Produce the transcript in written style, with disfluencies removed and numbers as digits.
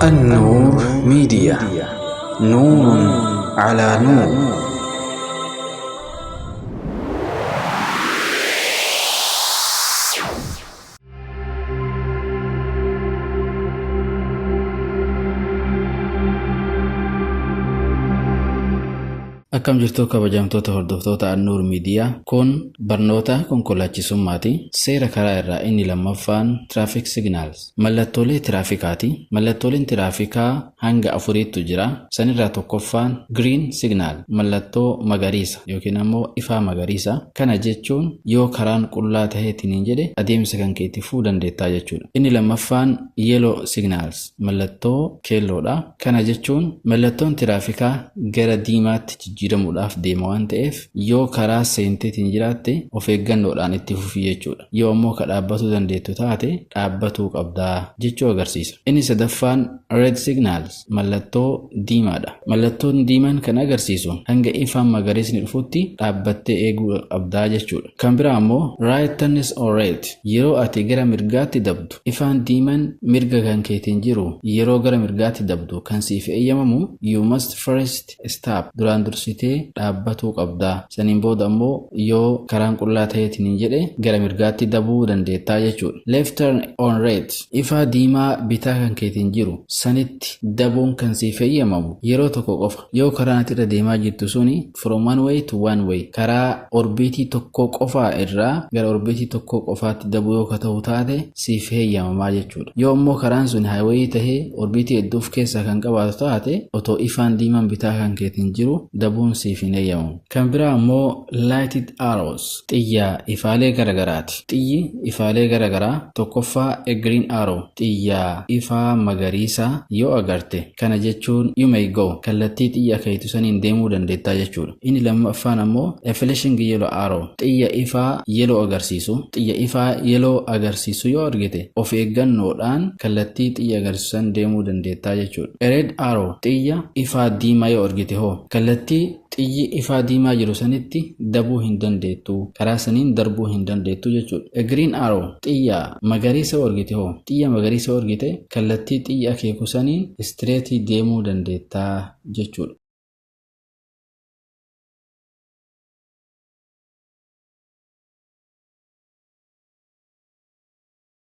النور ميديا، نور على نور. Akkam jirtu kabajamtoota hordoftoota Annuur Miidiyaa? Kun barnoota konkolaachisummaati. Seera karaa irraa inni lammaffaan traffic signals, mallattoolee tiraafikaati. Mallattooleen tiraafikaa hanga afuriitu jira. Sanirraa tokkoffaan green signal, mallattoo magariisa yookiin ammoo ifaa magariisa. Kana jechuun yoo karaan qullaa taheetiin hin jedhe, adeemsa kan kee itti fufuu dandeettaa jechuudha. Inni lammaffaan yellow signals, mallattoo keelloodha. Kana jechuun mallattoon tiraafikaa gara diimaatti jijjiiramuudhaaf deema waan ta'eef, yoo karaa seenteetiin jiraatte of eeggannoodhaan itti fufii jechuudha. Yoo ammoo ka dhaabbatuu dandeettu taate, dhaabbatuu qabdaa jechuu agarsiisa. Inni sadaffaan red signals, mallattoo diimaadha. Mallattoon diimaan kan agarsiisu hanga ifaan magariisni dhufutti dhaabbattee eeguu qabdaa jechuudha. Kan biraa ammoo right turns on red, yeroo ati gara mirgaatti dabdu, ifaan diimaan mirga kan keetiin jiru yeroo gara mirgaatti dabdu kan siif eeyyamamu, you must first stop, duraan dursitee dhaabbatuu qabdaa. Saniin booda ammoo yoo karaan qullaa ta'eetiin hin jedhe, gara mirgaatti dabuu dandeettaa jechuudha. Left turn on red, ifaa diimaa bitaa kan keetiin jiru sanitti dabuun kan siif eeyyamamu yeroo tokko qofa. Yoo karaan ati irra deemaa jirtu suni from one way to one way, karaa orbiitii tokko qofaa irraa gara orbiitii tokko qofaatti dabuu yoo ka ta'u taate, siif eeyyamamaa jechuudha. Yoo ammoo karaan sun highway tahee orbiitii hedduu of keessaa kan qabaatu taate, otoo ifaan diimaan bitaa kan keetiin jiru dabuun siif hin eeyyamamu. Kan biraa ammoo lighted arrows, xiyya ifaalee garagaraati. Xiyyi ifaalee garagaraa tokkoffaa a green arrow, xiyya ifaa magariisa yoo agarte, kana jechuun you may go, kallattii xiyya keetu saniin deemuu dandeettaa jechuudha. Inni lammaffaan ammoo a flashing yellow arrow, xiyya ifaa yellow agarsiisu. Xiyya ifaa yellow agarsiisu yoo argite, of eeggannoodhaan kallattii xiyya agarsiisu san deemuu dandeettaa jechuudha. A red arrow, xiyya ifaa diimaa yoo argite hoo, kallattii xiyyi ifaa diimaa jiru sanitti dabuu hin dandeettu, karaa saniin darbuu hin dandeettu jechuudha. A green arrow, xiyya magariisa yoo argite hoo, xiyya magariisa yoo argite, kallattii xiyya akeeku saniin straight deemuu dandeettaa jechuudha.